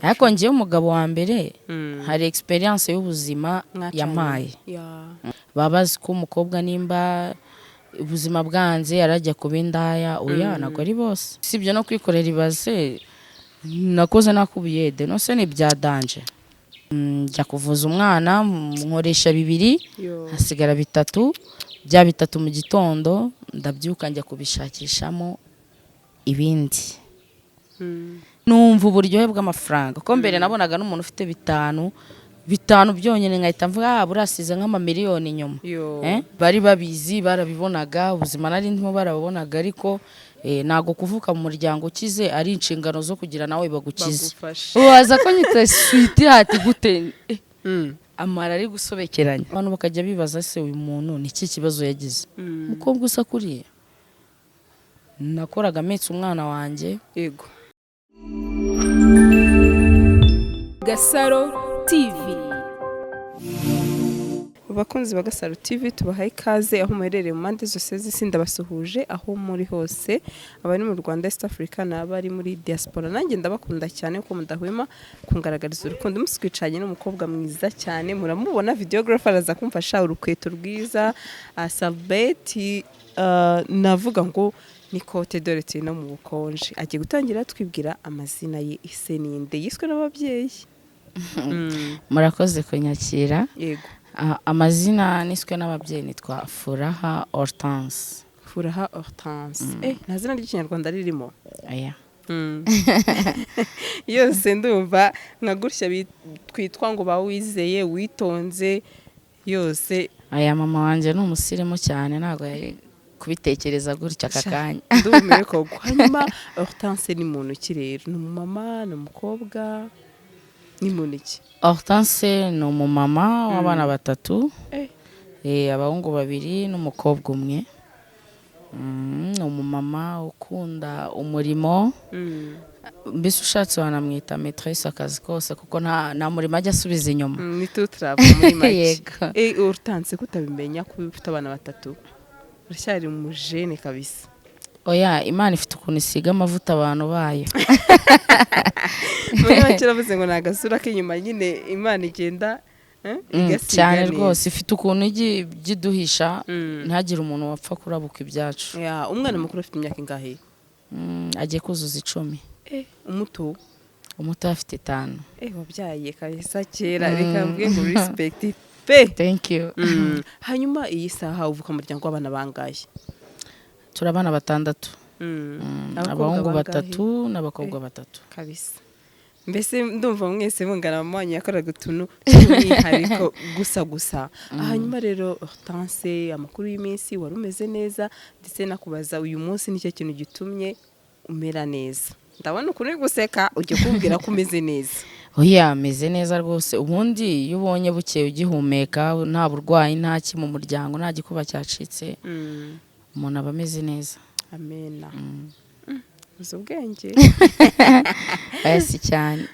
Ariko njyewe umugabo wa mbere hari experience y'ubuzima Mwacanye. yampaye. Baba bazi ko umukobwa nimba ubuzima bwanze arajya kuba indaya. Oya, ntabwo ari bose. Sibyo no kwikorera ibase nakoze nakubiyede no se ni ibya danger. Njya kuvuza umwana, nkoresha bibiri, Yo. hasigara bitatu. Bya bitatu mu gitondo ndabyuka njya kubishakishamo ibindi. Numva uburyohe bw'amafaranga, kuko mbere nabonaga n'umuntu ufite bitanu bitanu byonyine nkahita mvuga: "Ah, burasize nk'amamiliyoni inyuma." Yo. Bari babizi, barabibonaga, ubuzima nari ndimo barabubonaga, ariko ntabwo kuvuka mu muryango ukize ari inshingano zo kugira nawe bagukize. Bagufashe. Waza ko nyita sweetheart gute? Amara ari gusobekeranya, abantu bakajya bibaza: "Se uyu muntu ni iki kibazo yagize?" Umukobwa usa kuriya nakoraga mpetse umwana wanjye. Yego. Gasaro TV. Abakunzi ba Gasaro TV, tubahaye ikaze aho muherereye mu mpande zose z'isi. Ndabasuhuje aho muri hose, abari mu Rwanda, East Africa n'abari muri diaspora. Nanjye ndabakunda cyane kuko mudahwema kungaragariza urukundo. Umunsi twicaranye n'umukobwa mwiza cyane, muramubona, videographer araza kumfasha, urukweto rwiza, salbeti, navuga ngo ni kote, dore turi no mu bukonje. Agiye gutangira twibwira amazina ye. Ise ninde yiswe n'ababyeyi? Murakoze kunyakira. Yego. Ah, amazina niswe n'ababyeyi nitwa Furaha Hortense. Furaha Hortense. Nta zina ry'Ikinyarwanda ririmo? Aya. Yose ndumva nka gutya twitwa ngo ba wizeye, witonze, yose. Aya, mama wanjye ni umusirimu cyane, ntabwo yari kubitekereza gutya aka Sha, kanya. Ndumiwe koko. Hanyuma Hortense ni muntu ki rero? Ni umumama, ni umukobwa, ni muntu ki? Hortense ni umumama w'abana batatu. Abahungu babiri n'umukobwa umwe. Ni umumama ukunda umurimo. Mbese ushatse wanamwita maîtresse akazi kose, kuko nta murimo ajya asubiza inyuma. Ni tutrava muri make. Yego. Hortense, kutabimenya kuba ufite abana batatu, uracyari umujene kabisa. Oya, Imana ifite ukuntu isiga amavuta abantu bayo. Muri make uravuze ngo ni agasura k'inyuma nyine Imana igenda igasiga Cyane neza. rwose, ifite ukuntu ijya iduhisha ntihagire umuntu wapfa kurabuka ibyacu. Ya, umwana mukuru afite imyaka ingahe? Agiye kuzuza 10. Umuto? Umuto afite 5. Wabyaye kabisa kera, reka mvuge ngo respect pe. Thank you. Hanyuma iyi saha uvuka mu muryango w'abana bangahe? Turi abana batandatu. Abakobwa Abahungu bangahe? batatu n'abakobwa batatu. Kabisa, mbese ndumva mwese mungana. Mama wanyu yakoraga utuntu tw'umwihariko gusa gusa. Hanyuma rero Hortense, amakuru y'iminsi? Wari umeze neza, ndetse nakubaza uyu munsi nicyo kintu gitumye umera neza. Ndabona ukuntu uri guseka, ujya kumbwira ko umeze neza. Oya, ameze neza rwose. Ubundi iyo ubonye bukeye ugihumeka, nta burwayi, nta ki mu muryango, nta gikuba cyacitse, umuntu aba ameze neza. Amena. Uzi ubwenge. Aya, si cyane.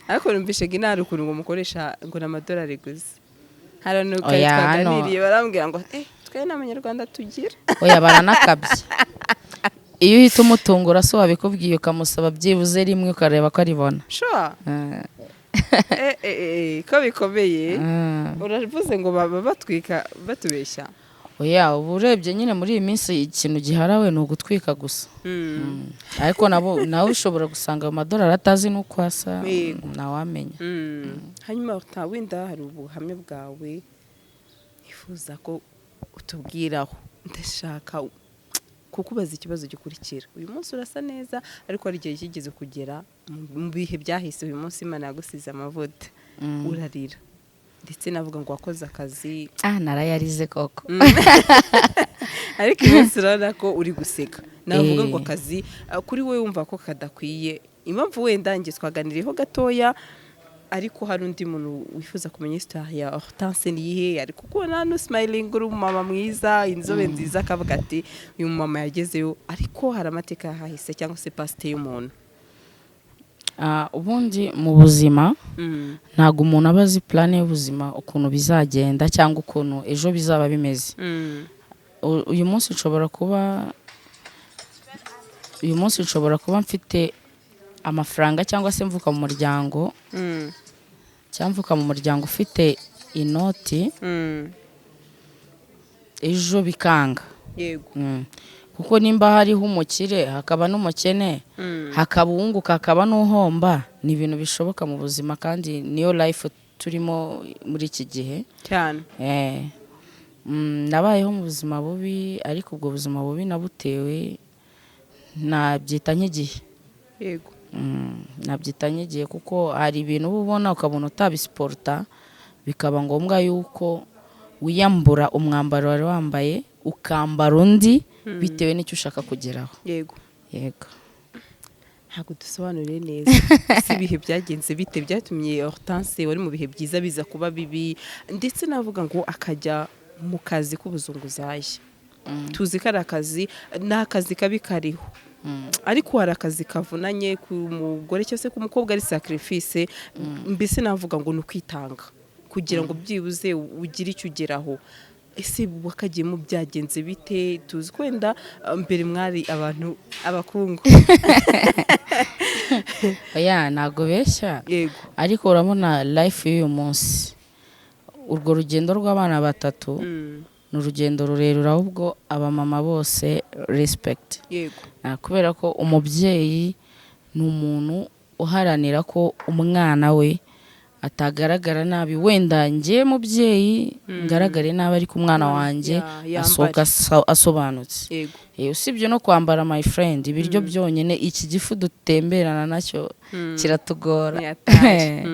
Ariko numvishe ngo inara ukuntu ngo mukoresha ngo ni amadolari gusa. Hari abantu kare Oya, twaganiriye barambwira ngo twe ni Abanyarwanda tugira. Oya, baranakabye. Iyo uhita umutungura so wabikubwiye, ukamusaba byibuze rimwe ukareba ko aribona. Sure. Ko bikomeye. Uravuze ngo baba batwika, batubeshya. Oya, ubu urebye nyine muri iyi minsi ikintu giharawe ni ugutwika gusa. Ariko nabo nawe ushobora gusanga ayo madolari atazi n'uko asa. Ntawamenya. Hanyuma wenda hari ubuhamya bwawe nifuza ko utubwiraho. Ndashaka kukubaza ikibazo gikurikira: uyu munsi urasa neza, ariko hari igihe kigeze kugera mu bihe byahise, uyu munsi Imana yagusize amavuta, urarira, ndetse navuga ngo wakoze akazi. Ah, narayarize koko. Ariko uyu munsi urabona ko uri guseka. Navuga ngo akazi kuri wowe wumva ko kadakwiye. Impamvu wenda njye twaganiriyeho gatoya, ariko hari undi muntu wifuza kumenya histoire ya Hortense ni iyihe, ariko kubona hano smiling, uri umumama mwiza, inzobe nziza, akavuga ati: "Uyu mumama yagezeyo," ariko hari amateka yahahise cyangwa se past y'umuntu. Ah, ubundi mu buzima ntabwo umuntu aba azi plan y'ubuzima ukuntu bizagenda cyangwa ukuntu ejo bizaba bimeze. Uyu munsi nshobora kuba mfite Amafaranga cyangwa se mvuka mu muryango cyangwa mvuka mu muryango ufite inoti, ejo bikanga. Kuko nimba hariho umukire, hakaba n'umukene, hakaba uwunguka, hakaba n'uhomba, ni ibintu bishoboka mu buzima, kandi niyo life turimo muri iki gihe. Cyane. Nabayeho mu buzima bubi, ariko ubwo buzima bubi nabutewe, nabyita nk'igihe. Nabyita nk'igihe, kuko hari ibintu uba ubona ukabona utabisiporuta, bikaba ngombwa yuko wiyambura umwambaro wari wambaye ukambara undi bitewe n'icyo ushaka kugeraho. Yego. Ntabwo dusobanuriye neza. Ese ibihe byagenze bite byatumye Hortense wari mu bihe byiza biza kuba bibi, ndetse navuga ngo akajya mu kazi k'ubuzunguzayi? Tuzi ko ari akazi, ni akazi kabi kariho, ariko hari akazi kavunanye ku mugore cyangwa se ku mukobwa, ari sacrifice, mbese navuga ngo ni ukwitanga kugira ngo byibuze ugire icyo ugeraho. Ese wakagiyemo byagenze bite? Tuzi ko wenda mbere mwari abantu abakungu. Oya, ntabwo beshya. Ariko urabona life y'uyu munsi, urwo rugendo rw'abana batatu ni urugendo rurerure, ahubwo abamama bose respect. Kubera ko umubyeyi ni umuntu uharanira ko umwana we atagaragara nabi. Wenda njye mubyeyi ngaragare nabi, ariko umwana wanjye yambare. asohoka asobanutse. Usibye no kwambara, my friend, ibiryo byonyine, iki gifu dutemberana nacyo kiratugora. Ntiyataye.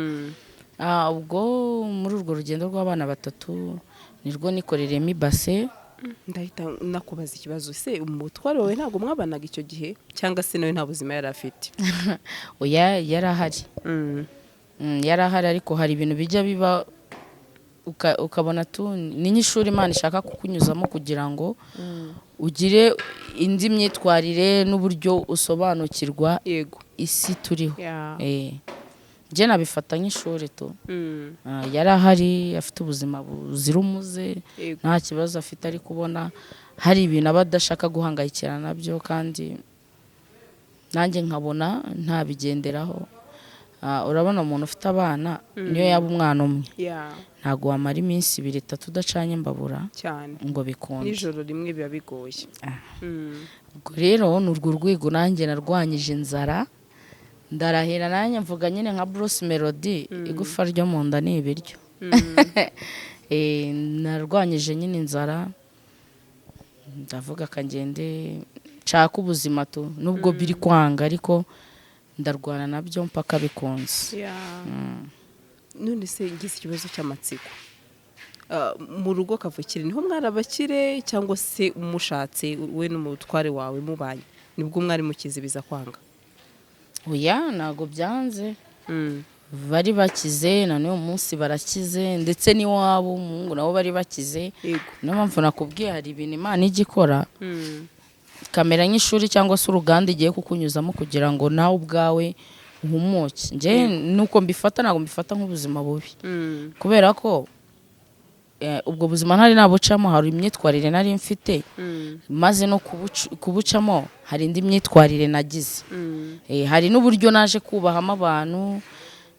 Ubwo muri urwo rugendo rw'abana batatu nirwo nikorereyemo ibase. Ndahita nakubaza ikibazo: se umutware wawe ntabwo mwabanaga icyo gihe, cyangwa se nawe nta buzima yari afite? Oya, yari ahari. Yari ahari, ariko hari ibintu bijya biba ukabona tu ni nk'ishuri Imana ishaka kukunyuzamo kugira ngo ugire indi myitwarire n'uburyo usobanukirwa isi turiho. Njye nabifata nk'ishuri tu. Yari ahari, afite ubuzima buzira umuze, nta kibazo afite, ari kubona hari ibintu aba adashaka guhangayikira nabyo, kandi nanjye nkabona ntabigenderaho. Urabona umuntu ufite abana, niyo yaba umwana umwe, ntabwo wamara iminsi ibiri, itatu udacanye imbabura ngo bikunde. Nijoro rimwe biba bigoye. Ubwo rero ni urwo rwego nanjye narwanyije inzara, ndarahira nanjye mvuga nyine nka Bruce Melody, igufa ryo mu nda ni ibiryo. Narwanyije nyine inzara, ndavuga akagende nshaka ubuzima tu, nubwo biri kwanga, ariko ndarwana nabyo mpaka bikunze. None se ngize ikibazo cy'amatsiko. Mu rugo kavukire niho mwari abakire, cyangwa se umushatse we n'umutware wawe mubanye nibwo mwari mukize biza kwanga? Oya, ntabwo byanze. Bari bakize, na n'uyu munsi barakize, ndetse n'iwabo umuhungu nabo bari bakize. Niyo mpamvu nakubwiye, hari ibintu Imana ijya ikora kamera nk'ishuri cyangwa se uruganda igiye kukunyuzamo kugira ngo nawe ubwawe uhumuke. Njye nuko mbifata, ntabwo mbifata nk'ubuzima bubi, kubera ko ubwo buzima ntari nabucamo hari imyitwarire nari mfite, maze no kubucamo hari indi myitwarire nagize. Hari n'uburyo naje kubahamo abantu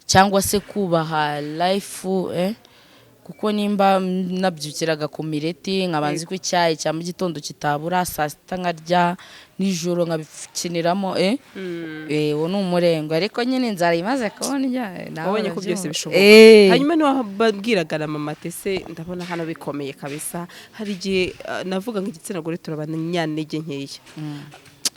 cyangwa se kubaha life, kuko nimba nabyukiraga ku mireti, nkaba nzi ko icyayi cya mu gitondo kitabura, saa sita nkarya, nijoro nkabikiniramo, uwo ni umurengo, ariko nyine inzara imaze kubona nawe Wabonye ko byose urabyumva. bishoboka. Hanyuma niwababwiraga na mama ati: "Se ndabona hano bikomeye kabisa"? Hari igihe navuga ngo igitsina gore turabana nyantege nkeya,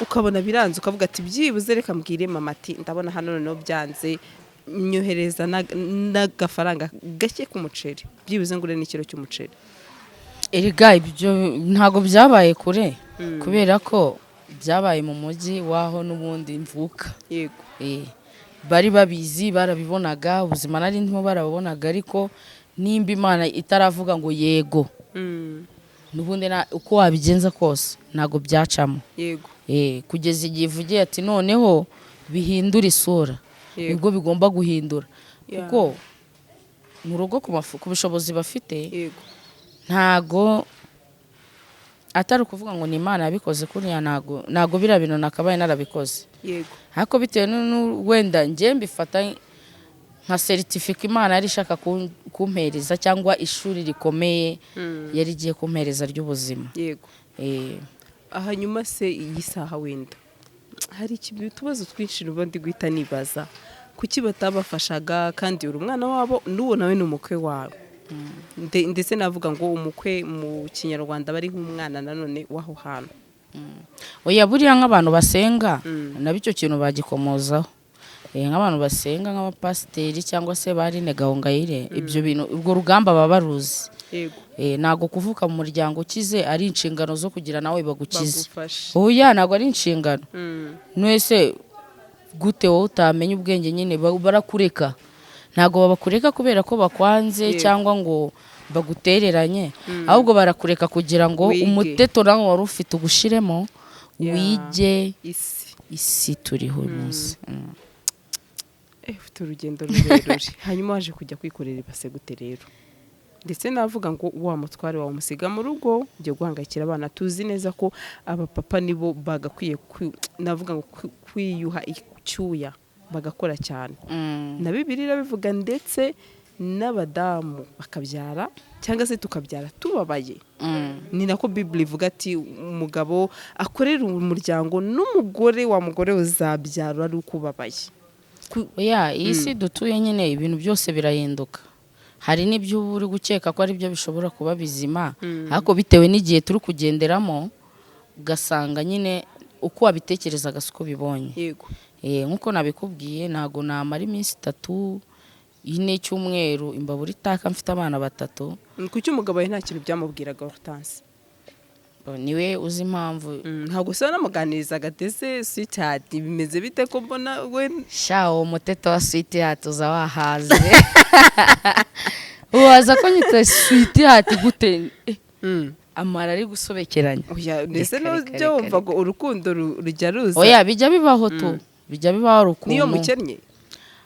ukabona biranze, ukavuga ati: "Byibuze reka mbwire mama ati ndabona hano noneho byanze, nyohereza n'agafaranga gake k'umuceri, byibuze ngure n'ikiro cy'umuceri." Erega ibyo ntabwo byabaye kure, kubera ko byabaye mu mujyi w'aho n'ubundi mvuka. Bari babizi, barabibonaga, ubuzima nari ndimo barabubonaga, ariko nimba Imana itaravuga ngo yego, n'ubundi uko wabigenza kose ntabwo byacamo. Kugeza igihe ivugiye ati noneho bihindura isura, nibwo bigomba guhindura, kuko mu rugo ku bushobozi bafite, ntago Atari ukuvuga ngo ni Imana yabikoze kuriya, ntago biriya bintu nakabaye narabikoze. Ariko bitewe wenda njye mbifata nka certificat Imana yari ishaka kumpereza, cyangwa ishuri rikomeye yari igiye kumpereza ry'ubuzima. Hanyuma se iyi saha wenda hari utubazo twinshi nuba ndi guhita nibaza: kuki batabafashaga kandi uri umwana wabo, n'uwo nawe ni umukwe wawe? Ndetse navuga ngo umukwe mu Kinyarwanda aba ari nk'umwana nanone w'aho hantu. Oya, buriya nk'abantu basenga nabo icyo kintu bagikomozaho. Nk'abantu basenga, nk'abapasiteri cyangwa se ba Aline Gahongayire, ibyo bintu, urwo rugamba baba baruzi. Ntabwo kuvuka mu muryango ukize ari inshingano zo kugira nawe bagukize. Bagufashe. Oya, ntabwo ari inshingano. Mwese gute wowe utamenya ubwenge nyine, barakureka. Ntabwo babakureka kubera ko bakwanze cyangwa ngo bagutereranye, ahubwo barakureka kugira ngo Wige. umuteto nawe wari ufite ugushiremo, wige isi. Isi turiho uyu munsi. Ufite urugendo rurerure. Hanyuma waje kujya kwikorera ibase gute rero? Ndetse navuga ngo wa mutware wawe umusiga mu rugo, ujya guhangayikira abana. Tuzi neza ko abapapa nibo bagakwiye navuga ngo kwiyuha icyuya bagakora cyane. Na Bibiliya irabivuga, ndetse n'abadamu bakabyara cyangwa se tukabyara tubabaye. Ni nako Bibiri ivuga ati umugabo akorera umuryango n'umugore, wa mugore uzabyara ari uko ubabaye. Oya, iyi si dutuye nyine ibintu byose birahinduka. Hari n'ibyo uba uri gukeka ko ari byo bishobora kuba bizima, ariko bitewe n'igihe turi kugenderamo ugasanga nyine uko wabitekerezaga siko ubibonye. Nk'uko nabikubwiye, ntabwo namara iminsi 3, 4, cyumweru imbabura itaka mfite abana batatu. Kuki umugabo we nta kintu byamubwiraga, Hortense? Niwe uzi impamvu. Ntabwo se wanamuganirizaga ati: "Se sweetheart, bimeze bite ko mbona we?" Sha, uwo muteto wa sweetheart uza wahaze, waza ko nyita sweetheart gute? Amara ari gusobekeranya. Oya, mbese Reka, reka, nujya reka, wumva ngo urukundo rujya ruza? Oya, bijya bibaho tu, bijya bibaho. Hari ukuntu Niyo mukennye.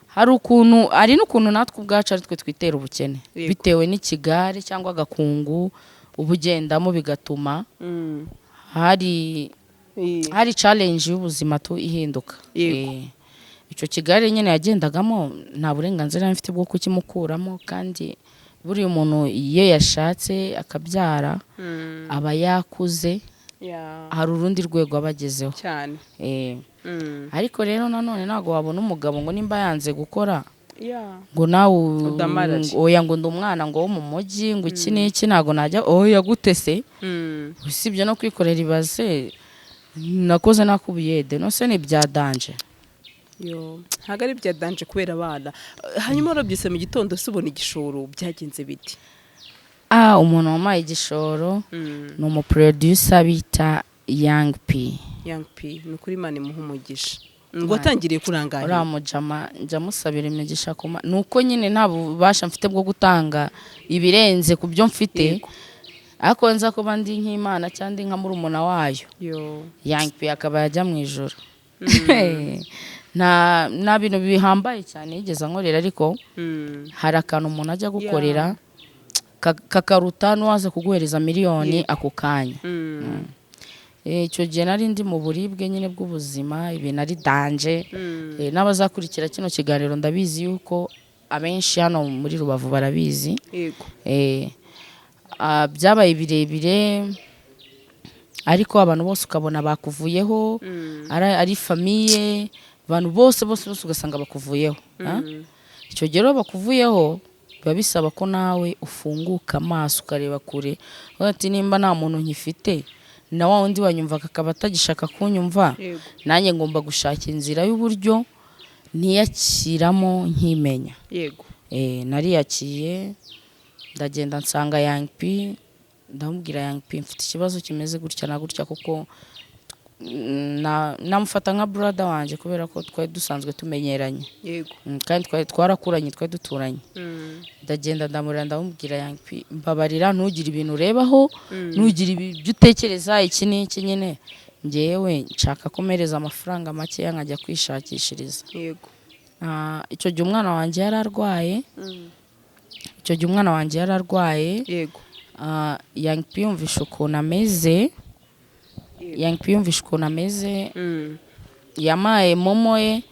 Hari ukuntu, hari n'ukuntu natwe ubwacu ari twe twitera ubukene bitewe n'ikigare cyangwa agakungu uba ugendamo, bigatuma hari hari challenge y'ubuzima tu ihinduka. Icyo kigare nyine yagendagamo nta burenganzira mfite bwo kukimukuramo, kandi buriya umuntu iyo yashatse akabyara aba yakuze, hari urundi rwego aba agezeho. Ariko rero nanone ntabwo wabona umugabo ngo nimba yanze gukora ngo nawe Udamarare. Oya, ngo ndi umwana ngo wo mu mujyi, ngo iki n'iki, ntabwo najya. Oya, gute se? Usibye no kwikorera ibase nakoze nakubiyede, no se ni ibya danger? Yo, ntabwo ari ibya danger kubera abana. Hanyuma warabyutse mu gitondo se ubona igishoro, byagenze biti? Ah, umuntu wampaye igishoro ni umuproducer bita Young P. Young P, ni ukuri Imana imuha umugisha. Ngo watangiriye kurangarira? Uriya mujama njya musabira imigisha kuma, ni uko nyine nta bubasha mfite bwo gutanga ibirenze ku byo mfite, ariko nza kuba ndi nk'Imana cyangwa ndi nka murumuna wayo, Young P akaba yajya mu ijoro. Nta bintu bihambaye cyane yigeze ankorera, ariko hari akantu umuntu ajya gukorera kakaruta n'uwaza kuguhereza miliyoni ako kanya. Icyo gihe nari ndi mu buribwe nyine bw'ubuzima, ibintu ari danger. N'abazakurikira kino kiganiro ndabizi yuko abenshi hano muri Rubavu barabizi. Byabaye birebire, ariko abantu bose ukabona bakuvuyeho, ari famille, abantu bose bose bose ugasanga bakuvuyeho. Ah? Icyo gihe rero bakuvuyeho biba bisaba ko nawe ufunguka amaso ukareba kure, uvuga ati nimba nta muntu nkifite, na wa wundi wanyumvaga akaba atagishaka kunyumva, nanjye ngomba gushaka inzira y'uburyo ntiyakiramo nkimenya. Nariyakiye, ndagenda nsanga Young P, ndamubwira: "Young P, mfite ikibazo kimeze gutya na gutya," kuko namufata nka brother wanjye kubera ko twari dusanzwe tumenyeranye. Kandi twari twarakuranye, twari duturanye. Ndagenda ndamurira, ndamubwira: "Young P, mbabarira, ntugire ibintu urebaho, ntugire ibyo utekereza, iki n'iki nyine, ngewe nshaka ko mpereza amafaranga makeya nkajya kwishakishiriza." Ah, icyo gihe umwana wanjye yari arwaye, icyo gihe umwana wanjye yari arwaye. Young P yumvisha ukuntu ameze, Young P yumvisha ukuntu ameze, yamaye MoMo ye,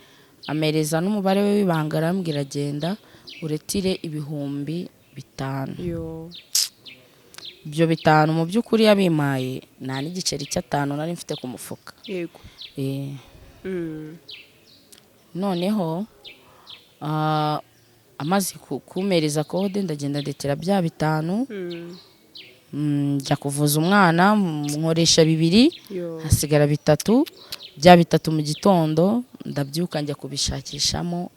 amereza n'umubare we w'ibanga, arambwira: "Agenda uretire 5000." Yo. Ibyo 5 mu by'ukuri yabimaye nta n'igiceri cy'atanu nari mfite ku mufuka. Noneho amaze kumpereza code, ndagenda ndetera bya 5, njya kuvuza umwana, nkoresha 2, Yo. hasigara 3. Bya 3 mu gitondo ndabyuka njya kubishakishamo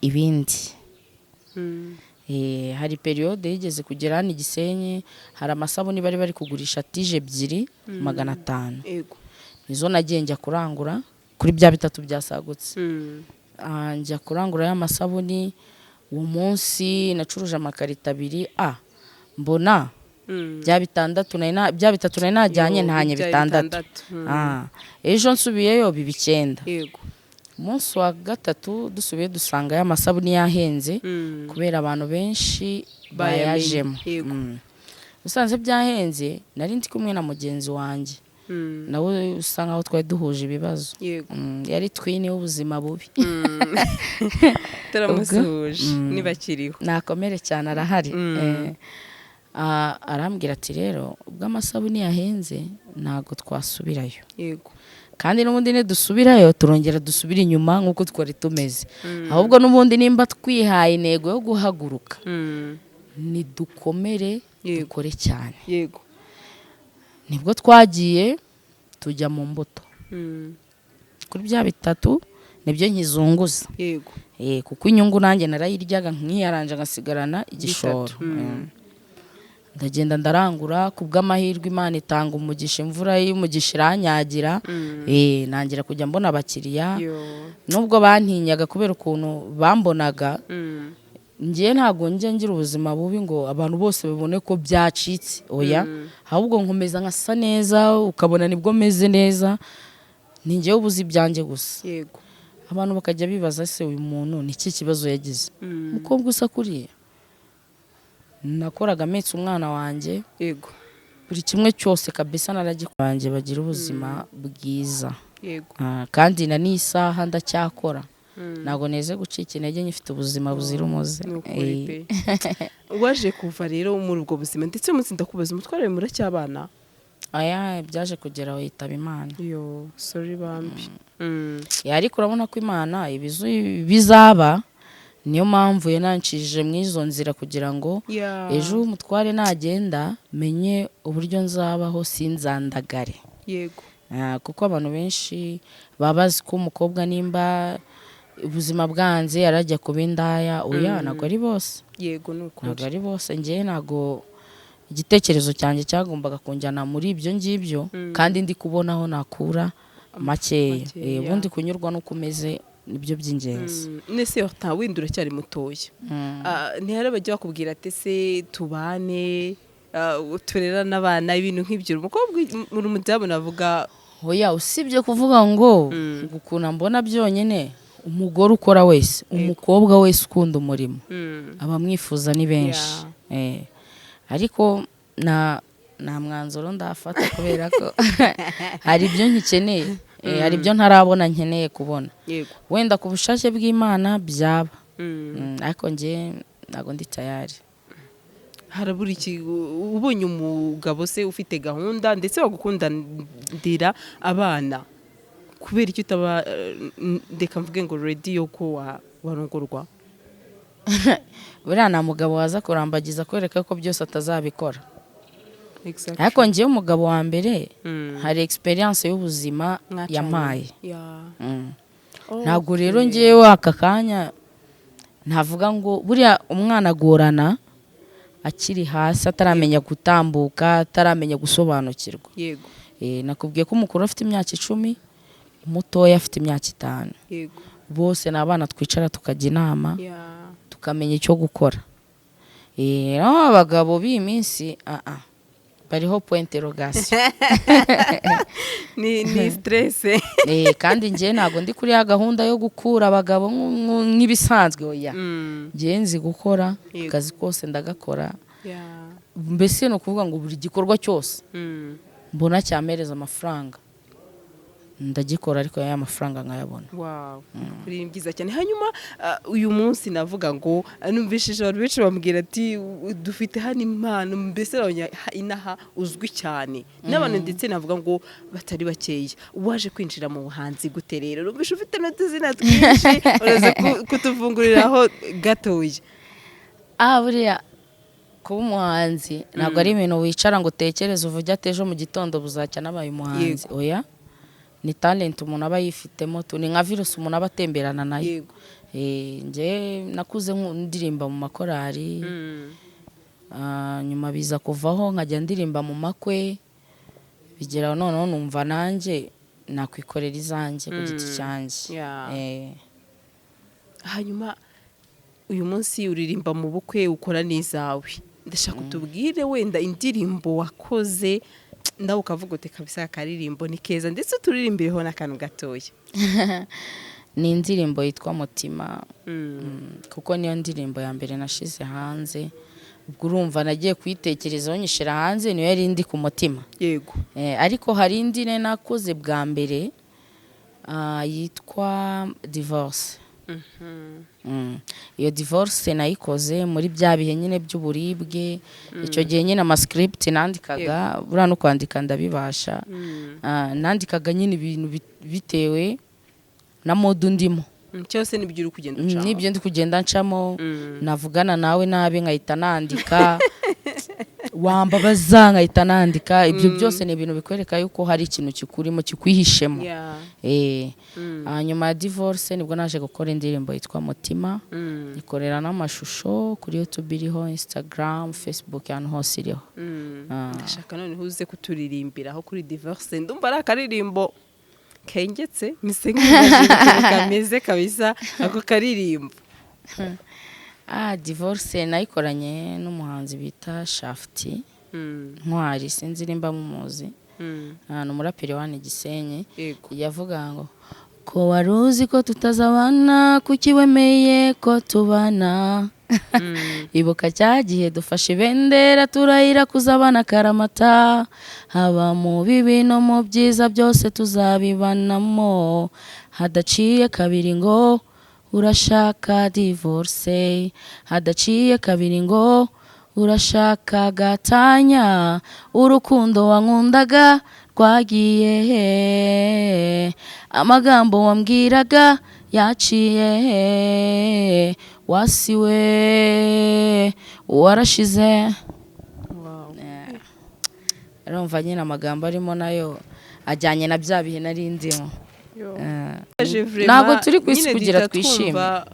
ibindi. Hari période yigeze kugera hano i Gisenyi, hari amasabuni bari kugurisha tige 2 500. Nizo nagiye njya kurangura kuri bya 3 byasagutse. Njya kurangura ya masabuni. Uwo munsi nacuruje amakarito 2, mbona bya 6 nari najyanye Yo, ntanye byari 6. 6. Ejo nsubiyeyo biba 9. Umunsi wa gatatu dusubiye dusanga ya masabuni yahenze kubera abantu benshi bayamenye. Bayajemo. Usanze byahenze, nari ndi kumwe na mugenzi wanjye, nawe usa nkaho twari duhuje ibibazo. Yari twin w'ubuzima bubi. Turamusuhuje nibakiriho. Nakomere cyane, arahari. Arambwira ati: "Rero ubwo amasabuni yahenze ntabwo twasubirayo, kandi n'ubundi nidusubirayo turongera dusubire inyuma nk'uko twari tumeze. Ahubwo n'ubundi nimba twihaye intego yo guhaguruka, nidukomere, dukore cyane." Nibwo twagiye tujya mu mbuto. Kuri bya 3 nibyo nkizunguza. Kuko inyungu nanjye narayiryaga nkiyaranje, ngasigarana igishoro. 3. Ndagenda ndarangura, ku bw'amahirwe Imana itanga umugisha, imvura y'umugisha iranyagira. Nangira kujya mbona abakiriya, Yo. nubwo bantinyaga kubera ukuntu bambonaga. Ngiye ntabwo njya ngira ubuzima bubi ngo abantu bose babone ko byacitse, oya. Ahubwo nkomeza nkasa neza, ukabona nibwo meze neza, ni njyewe ubuze ibyanjye gusa. Abantu bakajya bibaza: "Se uyu muntu ni iki kibazo yagize?" Umukobwa usa kuriya, nakoraga mpetse umwana wanjye, buri kimwe cyose kabisa naragikora, banjye bagira ubuzima bwiza. Kandi na n'isaha ndacyakora, ntabwo neze gucika intege, nyifite ubuzima buzira umuze. Ni ukuri pe. Waje kuva rero muri ubwo buzima, ndetse uyu munsi ndakubaza, umutware wawe muracyabana? Aya, byaje kugera aho yitaba Imana. Yo, sorry bambi. Ariko urabona ko Imana ibizu bizaba, niyo mpamvu yananshije mu izo nzira kugira ngo ejo umutware nagenda menye uburyo nzabaho, sinzandagare. Kuko abantu benshi baba bazi ko umukobwa nimba ubuzima bwanze arajya kuba indaya. Oya, ntabwo ari bose. Yego, ni ukuri. Ntabwo ari bose. Njyewe ntabwo igitekerezo cyanjye cyagombaga kunjyana muri ibyo ngibyo, kandi ndi kubona aho nakura makeya. Makeya. Ubundi kunyurwa n'uko umeze nibyo by'ingenzi. Nese nta windi, uracyari mutoya. Ntihari bajya bakubwira ati: "Se tubane, turerane abana," ibintu nk'ibyo? Umukobwa muri umudamu navuga. Oya, usibye kuvuga ngo ukuntu mbona byonyine, umugore ukora wese, umukobwa wese ukunda umurimo, abamwifuza ni benshi. Ariko nta mwanzuro ndafata kubera ko hari ibyo nkikeneye. Hari ibyo ntarabona nkeneye kubona. Wenda ku bushake bw'Imana byaba. Ariko njye ntabwo ndi tayari. Harabura iki? Ubonye umugabo se ufite gahunda ndetse bagukundandira abana, kubera icyo utaba ndeka mvuge ngo ready yo ko warongorwa? Buriya nta mugabo waza kurambagiza kwereka ko byose atazabikora. Ariko njyewe umugabo wa mbere hari experience y'ubuzima Mwacanye. yampaye. Ntabwo rero ngewe aka kanya ntavuga ngo buriya umwana agorana akiri hasi, ataramenya gutambuka, ataramenya gusobanukirwa. Nakubwiye ko umukuru afite imyaka 10, umutoya afite imyaka 5. Bose ni abana twicara tukajya inama, tukamenya icyo gukora. Naho abagabo b'iyi minsi, bariho point interrogation. Ni stress. Kandi njye ntabwo ndi kuri ya gahunda yo gukura abagabo nk'ibisanzwe, oya. Njye nzi gukora, akazi kose ndagakora. Mbese ni ukuvuga ngo buri gikorwa cyose mbona cyampereza amafaranga ndagikora, ariko ya mafaranga nkayabona. Wow, kuri ni byiza cyane. Hanyuma uyu munsi navuga ngo numvishije abantu benshi bambwira ati: "Dufite hano impano." Mbese urabona inaha uzwi cyane n'abantu, ndetse navuga ngo batari bakeya. Waje kwinjira mu buhanzi gute rero? Numvise ufite n'utuzina twinshi, uraza kutuvunguriraho gatoya. Buriya kuba umuhanzi ntabwo ari ibintu wicara ngo utekereze uvuge ati: "Ejo mu gitondo buzacya nabaye umuhanzi." Oya, ni talent umuntu aba yifitemo tu, ni nka virusi umuntu aba atemberana nayo. Njye nakuze ndirimba mu makorari. Nyuma biza kuvaho nkajya ndirimba mu makwe, bigera noneho numva nanjye nakwikorera izanjye ku giti cyanjye. Hanyuma uyu munsi uririmba mu bukwe, ukora n'izawe. Ndashaka utubwire wenda indirimbo wakoze nawe ukavuga uti: "Kabisa akaririmbo ni keza," ndetse uturirimbireho n'akantu gatoya. Ni indirimbo yitwa Mutima, kuko niyo ndirimbo ya mbere nashize hanze. Ubwo urumva nagiye kuyitekerezaho nyishyira hanze, niyo yari indi ku mutima. Ariko hari indi ne nakoze bwa mbere, yitwa Divorce. Iyo Divorce nayikoze muri bya bihe nyine by'uburibwe. Icyo gihe nyine amascript nandikaga, buriya no kwandika ndabibasha. Nandikaga nyine ibintu bitewe na mood ndimo. Cyose nibyo uri kugenda ucamo. N'ibyo ndi kugenda ncamo. Navugana nawe nabi nkahita nandika, wambabaza nkahita nandika. Ibyo byose ni ibintu bikwereka yuko hari ikintu kikurimo, kikwihishemo. Hanyuma ya Divorce nibwo naje gukora indirimbo yitwa Mutima, ikorera n'amashusho kuri YouTube iriho, Instagram, Facebook, ahantu hose iriho. Ndashaka noneho uze kuturirimbiraho kuri Divorce. Ndumva ari akaririmbo kengetse, mise nk'ukuntu kameze kabisa ako karirimbo. Divorce nayikoranye n'umuhanzi bita Shafti Ntwari, sinzi nimba mumuzi. Ni umuraperi wa hano i Gisenyi. Yavuga ngo: "Ko wari uzi ko tutazabana, kuki wemeye ko tubana? Ibuka cya gihe dufashe ibendera turahira kuzabana karamata, haba mu bibi no mu byiza byose tuzabibanamo, hadaciye kabiri ngo urashaka divorce, hadaciye kabiri ngo urashaka gatanya, urukundo wankundaga rwagiye he? Amagambo wambwiraga yaciye he? Wasiwe warashize." Urumva nyine amagambo arimo nayo ajyanye na bya bihe nari ndimo. Aje vraiment, Ntabwo turi ku isi nyine kugira duhita twishime. twumva,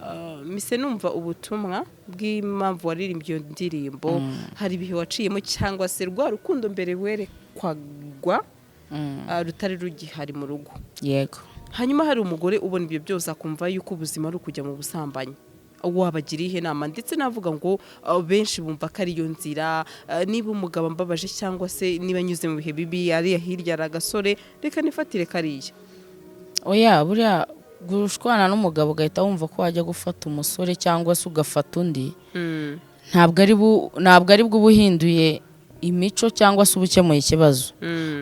mise numva ubutumwa bw'impamvu waririmbye iyo ndirimbo. Hari ibihe waciyemo cyangwa se rwa rukundo mbere werekwagwa rutari rugihari mu rugo. Hanyuma hari umugore ubona ibyo byose akumva yuko ubuzima ari ukujya mu busambanyi, wabagira ihe nama? Ndetse navuga ngo benshi bumva ko ariyo nzira, niba umugabo ambabaje cyangwa se niba anyuze mu bihe bibi, ariya hirya hari agasore, reka nifatire kariya. Oya, buriya gushwana n'umugabo ugahita wumva ko wajya gufata umusore cyangwa se ugafata undi, ntabwo ari bwo uba uhinduye imico cyangwa se uba ukemuye ikibazo.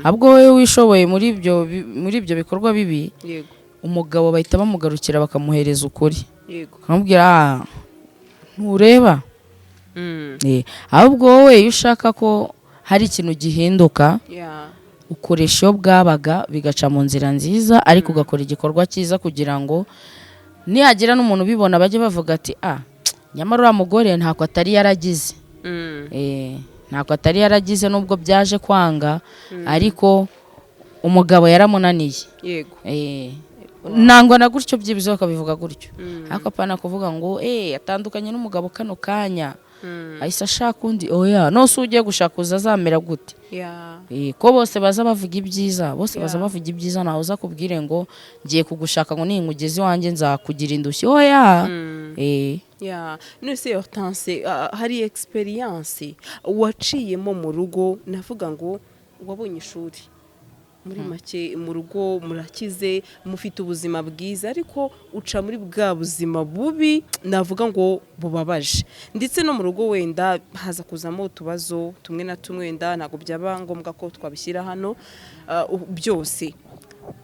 Ahubwo wowe wishoboye muri ibyo bikorwa bibi, umugabo bahita bamugarukira bakamuhereza ukuri, bakamubwira: "Ah, ntureba." Ahubwo wowe iyo ushaka ko hari ikintu gihinduka, ukoresha iyo bwabaga bigaca mu nzira nziza, ariko ugakora igikorwa cyiza kugira ngo nihagira n'umuntu ubibona bajye bavuga ati: "Ah, nyamara uriya mugore ntako atari yaragize." Ntako atari yaragize, nubwo byaje kwanga, ariko umugabo yaramunaniye. Nangwa na gutyo, byibuze bakabivuga gutyo. Ariko apana kuvuga ngo atandukanye n'umugabo kano kanya ahise ashaka undi. Oya, nose ugiye gushaka uza azamera gute? Ko bose baza bavuga ibyiza, bose baza bavuga ibyiza, ntawe uza kubwire ngo ngiye kugushaka ngo ninkugeze iwanjye nzakugira indushyi. Oya. Yeah. None se Hortense, hari experience waciyemo mu rugo, navuga ngo wabonye ishuri? Muri make, mu rugo murakize, mufite ubuzima bwiza, ariko uca muri bwa buzima bubi, navuga ngo bubabaje, ndetse no mu rugo wenda haza kuzamo utubazo tumwe na tumwe, wenda ntabwo byaba ngombwa ko twabishyira hano byose.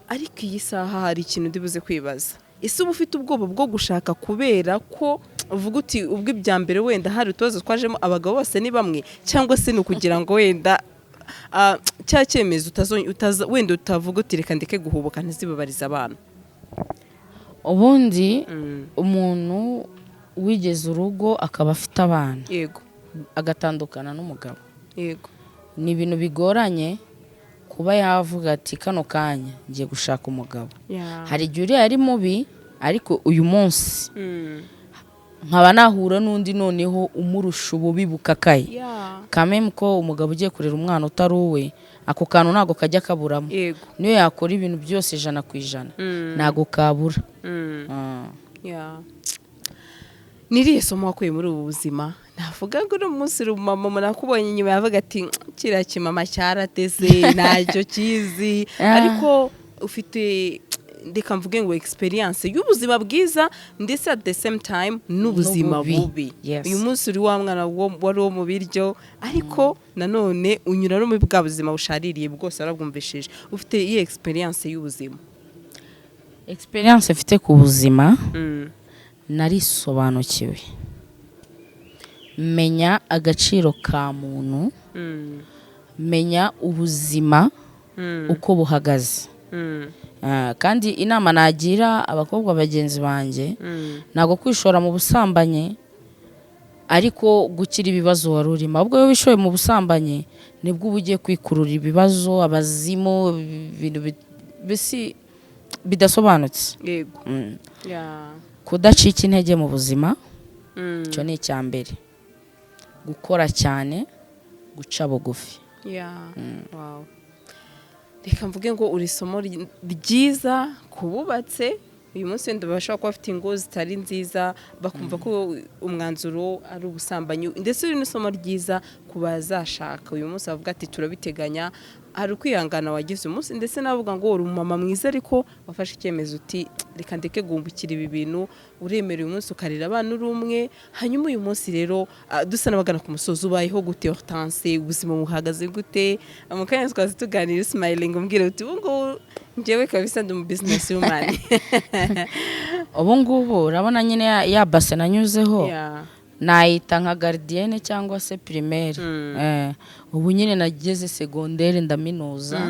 Ariko iyi saha hari ikintu ndi buze kwibaza: ese uba ufite ubwoba bwo gushaka kubera ko uvuga uti ubwo ibya mbere wenda hari utubazo twajemo, abagabo bose ni bamwe, cyangwa se ni ukugira ngo wenda cya cyemezo wenda utavuga uti reka ndeke guhubuka ntizibabarize abana? Ubundi umuntu wigeze urugo akaba afite abana, agatandukana n'umugabo, ni ibintu bigoranye kuba yavuga ati kano kanya ngiye gushaka umugabo. Hari igihe uriya ari mubi, ariko uyu munsi nkaba nahura n'undi noneho umurusha ububi bukakaye. Kameme ko umugabo ugiye kurera umwana utari uwe, ako kantu ntabwo kajya kaburamo. Niyo yakora ibintu byose 100%, ntabwo kabura. Ni irihe somo wakuye muri ubu buzima? Navuga ngo uno munsi uri umumama, umuntu akubonye inyuma yavuga ati kiriya kimama cyarateze, ntacyo kizi. Ariko ufite, reka mvuge ngo experience y'ubuzima bwiza, ndetse at the same time n'ubuzima n'ububi. Bubi. Uyu munsi uri wa mwana wari uwo mu biryo, ariko nanone unyura no muri bwa buzima bushaririye bwose, warabwumvishije. Ufite iyi experience y'ubuzima. Experience mfite ku buzima, narisobanukiwe, menya agaciro ka muntu, menya ubuzima uko buhagaze. Kandi inama nagira abakobwa bagenzi banjye, ntabwo kwishora mu busambanyi ariko gukira ibibazo wari urimo, ahubwo iyo wishoye mu busambanyi nibwo uba ugiye kwikurura ibibazo, abazimu, ibintu mbese bidasobanutse. Kudacika intege mu buzima, icyo ni icya mbere. Gukora cyane, guca bugufi. Yeah. Wow. Reka mvuge ngo uri isomo ryiza ku bubatse uyu munsi, wenda bashobora kuba bafite ingo zitari nziza, bakumva ko umwanzuro ari ubusambanyi, ndetse uri n'isomo ryiza ku bazashaka uyu munsi bavuga ati turabiteganya. Hari ukwihangana wagize umunsi, ndetse navuga ngo uri umumama mwiza, ariko wafashe icyemezo uti reka ndeke guhumbukira ibi bintu, uremera uyu munsi ukarera abana uri umwe. Hanyuma uyu munsi rero, dusa n'abagana ku musozi, ubayeho gute Hortense? Ubuzima buhagaze gute? Mu kanya twaza tuganira smiling, umbwira uti ubu ngubu njyewe kabisa ndi umu business woman. Ubu ngubu urabona nyine ya base nanyuzeho, nayita nka gardienne cyangwa se primaire. Ubu nyine nageze secondaire, ndaminuza.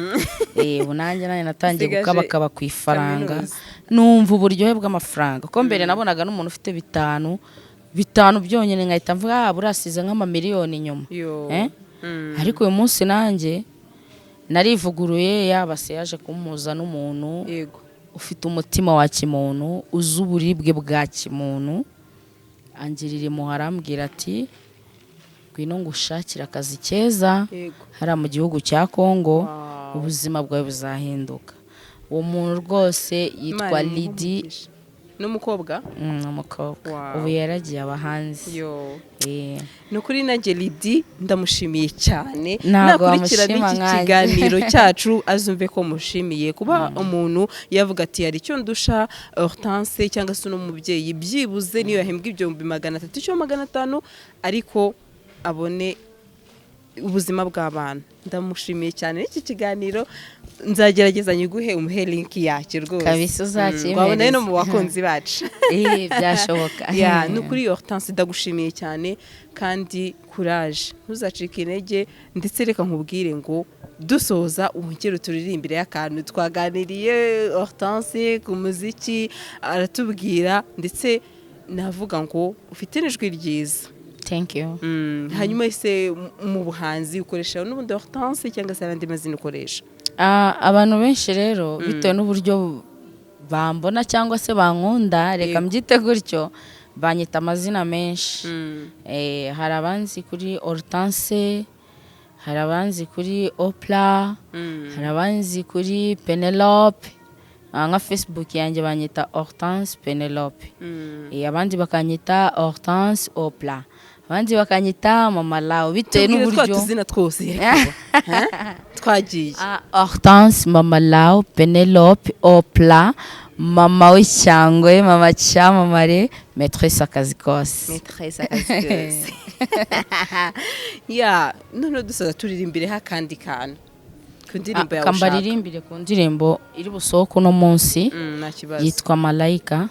Ubu nanjye natangiye usigaje gukabakaba ku ifaranga. Kaminuza. Numva uburyohe bw'amafaranga, kuko mbere nabonaga n'umuntu ufite bitanu bitanu byonyine nkahita mvuga ah, burasize nk'amamiliyoni inyuma. Yo. Eh? Ariko uyu munsi nanjye narivuguruye, yaba se yaje kumpuza n'umuntu ufite umutima wa kimuntu, uzi uburibwe bwa kimuntu, angirira impuhwe, arambwira ati ngwino ngushakire akazi keza hariya mu gihugu cya Kongo, ubuzima bwawe buzahinduka. Uwo muntu rwose yitwa Imana imuhe Lidi. umugisha. N'umukobwa? Umukobwa. Ubu yaragiye aba hanze. Yo. Eh. Ni ukuri nanjye Lidi ndamushimiye cyane. Ntabwo Nakurikirana wamushima iki nkanjye. kiganiro cyacu azumve ko mushimiye. Kuba umuntu yavuga ati hari icyo ndusha Hortense cyangwa se uno mubyeyi, byibuze niyo yahembwa 300,000 cyangwa 500, ariko abone ubuzima bw'abana. Ndamushimiye cyane. N'iki kiganiro nzagerageza nyiguhe, umuhe link yacyo rwose. Kabisa, uzakimpereze. Wabona no mu bakunzi bacu. Eh, byashoboka. Ya, ni ukuri Hortense ndagushimiye cyane, kandi courage, ntuzacike intege. Ndetse reka nkubwire ngo dusoza wongere uturirimbire y'akantu. Twaganiriye Hortense ku muziki, aratubwira, ndetse navuga ngo ufite n'ijwi ryiza. Thank you. Hanyuma ese mu buhanzi ukoresha n'ubundi Hortense cyangwa se andi mazina ukoresha? Abantu benshi rero, bitewe n'uburyo bambona cyangwa se bankunda, reka mbyite gutyo, banyita amazina menshi. Hari abanzi kuri Hortense, hari abanzi kuri Oprah, hari abanzi kuri Penelope. Nka Facebook yanjye banyita Hortense Penelope. Abandi bakanyita Hortense Oprah. Abandi bakanyita Mama Lao, bitewe Tubwire twa n'uburyo. tuzina twose. Ha? Twagiye. Ah, Hortense, Mama Lao, Penelope, Opla, Mama w'icyangwe, Mama Cyamamare, Maîtresse akazi kose. Maîtresse akazi kose. Ya, none dusoza, turirimbire akandi kantu ku ndirimbo yawe ushaka. Kambaririmbire ku ndirimbo iri busohoke uno munsi. Nta kibazo. Yitwa Malayika.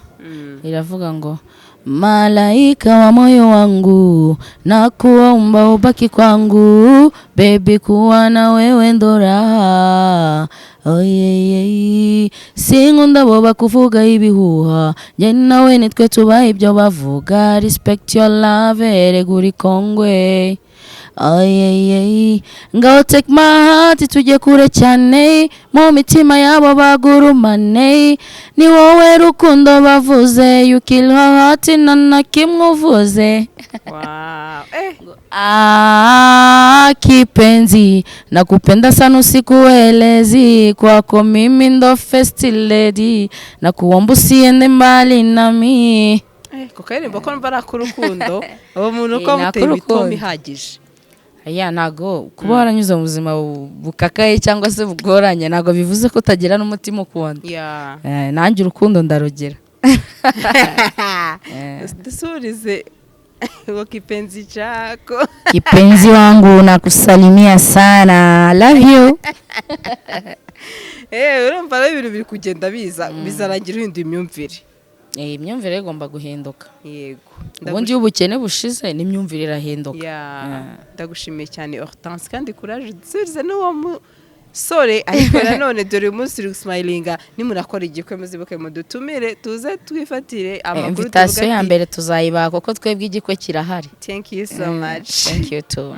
Iravuga ngo: "Malaika wa moyo wangu, na kuomba ubaki kwangu, baby, kuwa na wewe ndo raha. Oh, yeah, yeah. Sinkunda abo bakuvuga ibihuha, njye nawe nitwe tubaha ibyo bavuga. Respect your love, erega uri kongwe. Oh, yeah, yeah. Ngaho take my heart, tujye kure cyane, mu mitima yabo bagurumane. Ni wowe rukundo bavuze, you kill her heart, nta na kimwe uvuze." Wow. Ah, kipenzi, nakupenda sana usikuelezi, kwako mimi ndo first lady, nakuomba usiende mbali nami. Ko karirimbo ko numva ari ak'urukundo, uwo muntu ko Eh, ni muteye imitoma ak'urukundo. ihagije. Aya, ntago kuba waranyuze mu buzima bukakaye cyangwa se bugoranye ntabwo bivuze ko utagira n'umutima ukunda. Nanjye urukundo ndarugera. Dusuhurize ngo kipenzi chako. Kipenzi wangu, nakusalimia sana, love you. Urumva rero ibintu biri kugenda biza, bizarangira uhinduye imyumvire. Imyumvire igomba guhinduka. Yego. Ubundi iyo ubukene bushize n'imyumvire irahinduka. Ya, ndagushimiye cyane Hortense, kandi courage. Dusubize n'uwo musore, ariko nanone dore uyu munsi uri gusimayilinga. Nimunakora igikwe muzibuke mudutumire, tuze twifatire amakuru. Invitation Tuvuge ya ati, mbere tuzayibaha kuko twebwe igikwe kirahari. Thank you so much. Thank you too.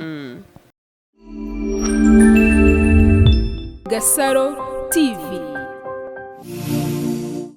Gasaro TV.